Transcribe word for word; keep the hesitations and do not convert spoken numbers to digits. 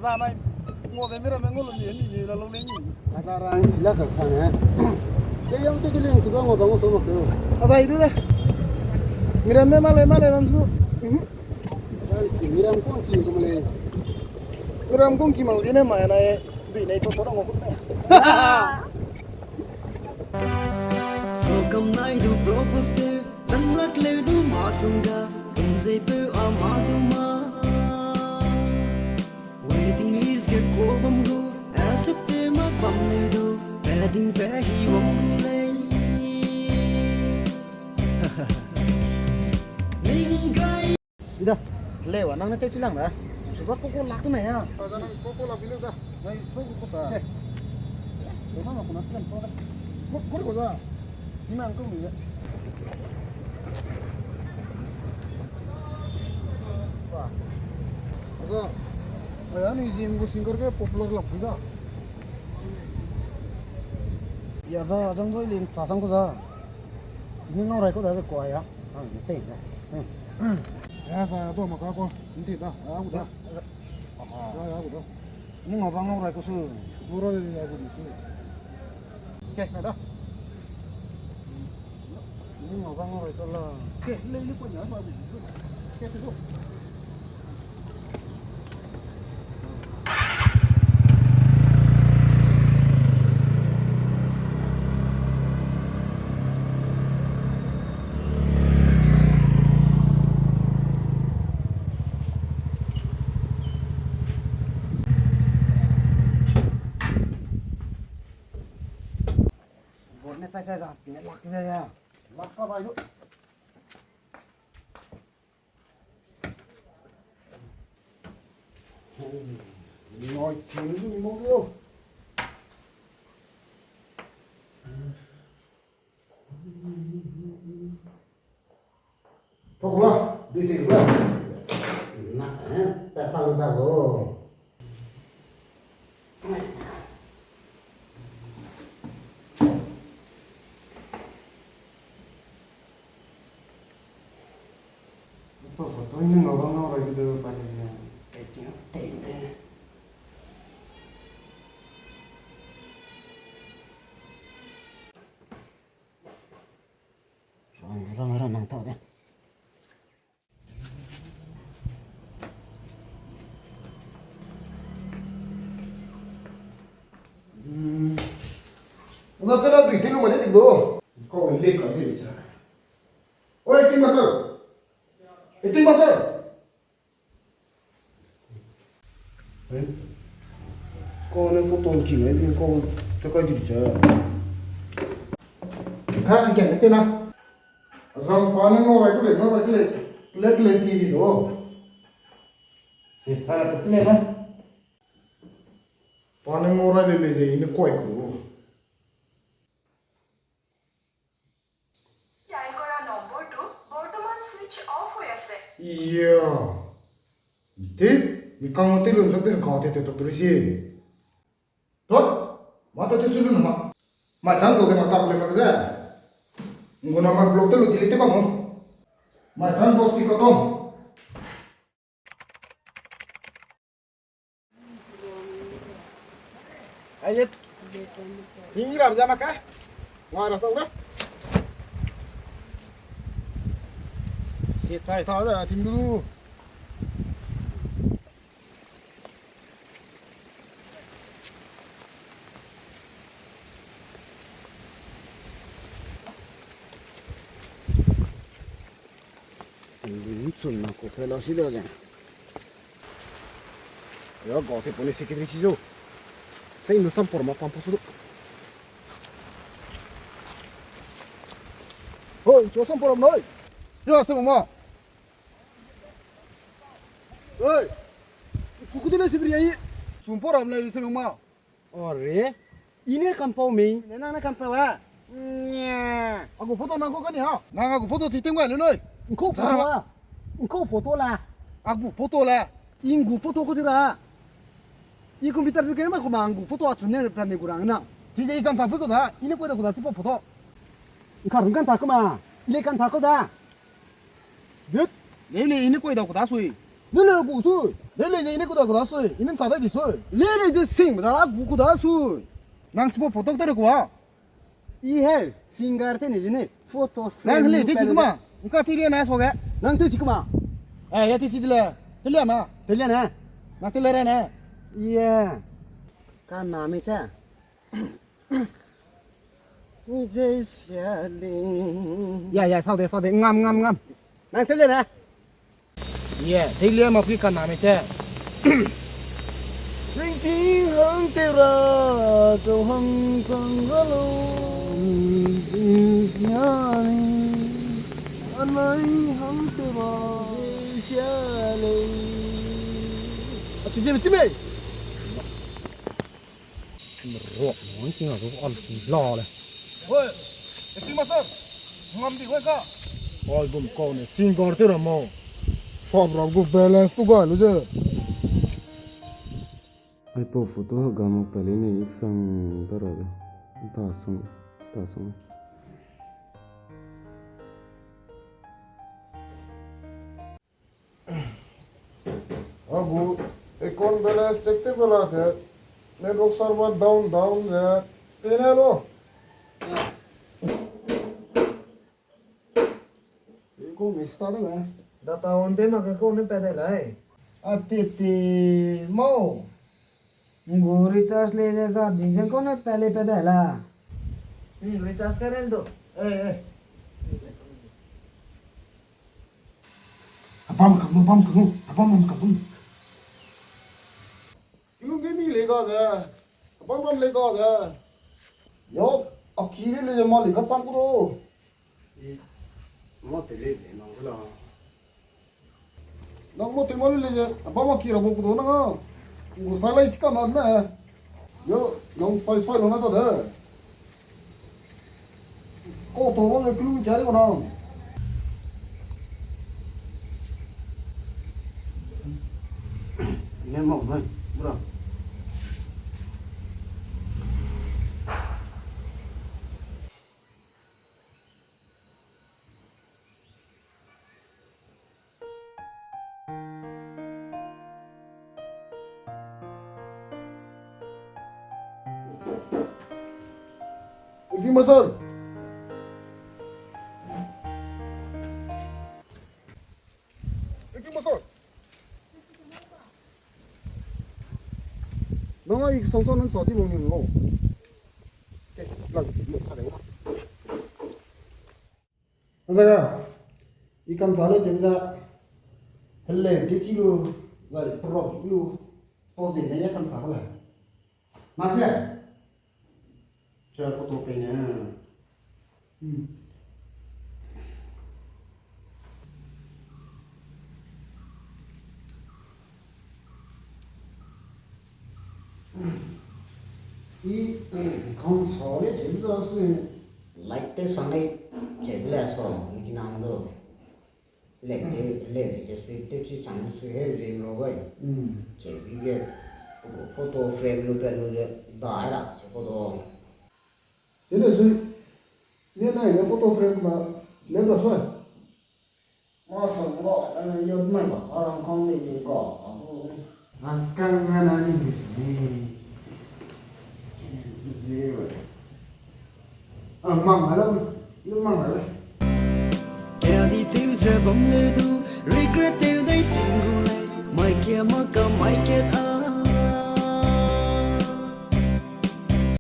Za nai, ngau be miramme ngau lu mi, mi, mi la lu lei. Ada rang sila ka khan he. Le yang te tu leng tu da ngau ba ngau so mak tu. Ada i du de. Miramme ma lei, ma lei ram su. Mhm. Miram kong ki ko ma lei. Miram kong ki ma lu di ne ma na e. Dui nei to so da ngau ku ne. So kam nai du propose te, zang lak leu du ma sung ga, kum zei peu a ma du ma. Waiting list ge ko bam gu, accept te ma bam leu du, pe ding pe hi wang gu lei. Ning gai. Ida, lewa nang ne teu chi lang da. Su da ko ko lak ne ya. A, za nang ko ko lak bi le da. Nai ko ko sa. Ke. Lo ma ma ko na plan ko da. Ko ko ko da. Ji nang ko mi ya. Wa. Aza. Aya ni zim gu singer ge popular lak bi da. Ya za, zang doi lin cha sang ko za. Ni ngau rai ko da ze ko ya. Ah, ni tei da. Hmm. Ya, sa ya to ma ka ko. Nti da. Ya, gu da. Ah. Ya, ya, gu da. Ni ngau ba ngau rai ko su. Ngau rai ya gu di su. Ke, na da. Ni ngau ba ngau rai to la. Ke, le ni ko ya ba gu di su. Ke, te ko. Bor ne chai chai za, pine lak ze ya. Lak ka bai du. Noi chim ni mo yo. Pokla, dui tik la. Na, eh, pa sa lu da go. Photo, photo, ini ngau bang ngau rai video pa ni ya. Editing, editing. Rang, rang, rang, nang tau de. Hmm. Una chana dui te lu ma de ding do. Kau le ka de le cha. Oi, acting master. Acting master. Eh? Kau ne photo ki ne, kau te kai di cha. Ka ke ne te na. Azang pa ne ngau rai ku lei, ngau rai ku lei. Le ku lei ti di do. Se cha la te ne na. Pa ne ngau rai le le de, i ne koi ku. Dial করা নম্বৰটো বৰ্তমান switch off হৈ আছে। ইয়া। তে, mi kang te lun tak te ka te te tak turi si. Tot, ma ta te su lun ma. Ma chang do de ma ta le ma ze. Ngo na ma block te lu delete te ba mo. Ma chang dosti ko tom. Ai, ting ram ja ma ka. Wa ra tau ra. Sia chai tau ra, ting du. Chun na ko phe la si da ze. Ya ga te pone secretary si zo. Sai nu sam por ma pam pa su do. Hoi, chu sam por am noi. Ya sam ma. Oi. Chu ku de le si bri ai. Chu por am le si ma. Ore, i ne kampau mei, ne nang ne kampau a? Nya. A gu photo nang ku kani ha? Nang a gu photo ti ting gai lu noi. Ngkau photo a? Ngkau photo la. A gu photo la. I ngu photo ku di ra. I computer tu ke ma ku ma ngu photo a chu ne pa ne ku rang na. Ti de i kan ta pui ku da, i ne ku da ku da ti photo. Ngka rung kan ta ku ma, i le kan ta ku da. Dut. Leu le i ne koi da ku da sui. Lele gu sui. Lele je ine kuda kuda sui. Ine nsa dai di sui. Lele je sing da gu kuda sui. Nang chipo photo tere kua. I he singer te ne jene photo frame. Nang le te chi kuma. Nka ti le na so ge. Nang te chi kuma. Eh, ya ti chi le. Te le ma. Te le na. Na te le re na. Ye. Ka na mi te. Ni je sia le. Ya, ya, sau de, sau de. Ngam, ngam, ngam. Nang te le na. Ye, teilia ma pi ka na me che. Ringting hang te ra, zau hang chang ga lo. Ya ni, anai hang te ra, sia le. A chi je chi me. Rock mo, king a rock on la le. Oi, acting master. Ngam di oi ka. Oi, gum kau ne, singer te ra mo. Fab ra gu balance tu ga lu je. Ai pau photo ha ga mak ta le ne, ik sang ta ra de. Ta sang, ta sang. Agu account balance check te bela ke network server down down ze pene lo. Iko mista de. Data on te ma ke ko ne pe de lai. A te te mau. Ngu recharge le de ga di zeng ko ne pe le pe de la. Hmm, recharge ka rel do. Eh, eh. Abam kamu, abam kamu, abam am kamu. Kilu ge mi le ga de. Abam bam le ga de. Yo, a ki le le ma le ga chang ku do. Mo te le le nang la. Nang mo te mo le le, abam a ki ra bo ku do nang a. Ngu sa lai chika na me. Yo, nang pai pai lo na ta de. Ko to bam le kulu kia ri ko nang. Ne mo mai, bro. Eki masal. Eki masal. Nang ai song song nang sa di mong ni mo. Ke, lang, mo sa de. Azaga, i kan sa le chim za. Hele, ke chi lu, zai, rock lu. Pau ze ne ya kan sa ko le. Ma che. Che photo pe ne. Hmm. I, kang sa le chim za su. Light te sang le, che le so, i kinang do. Lek te, lek te sui, te chi sang sui he ring ro gai. Hmm. Che bi ge, photo frame lu pe lu le, dai ra, che photo. Che le sui, ne nai ne photo frame na, ne ra sui. Ma sang ga, eh, yo mai ba, a rang kang le ye ga, a ko. A kang na na ni ni. Zero. A, mang a lam, i mang a le. Kea di tew ze bam le du, regret tew dai sing gu lei. Mai kia ma ka mai kat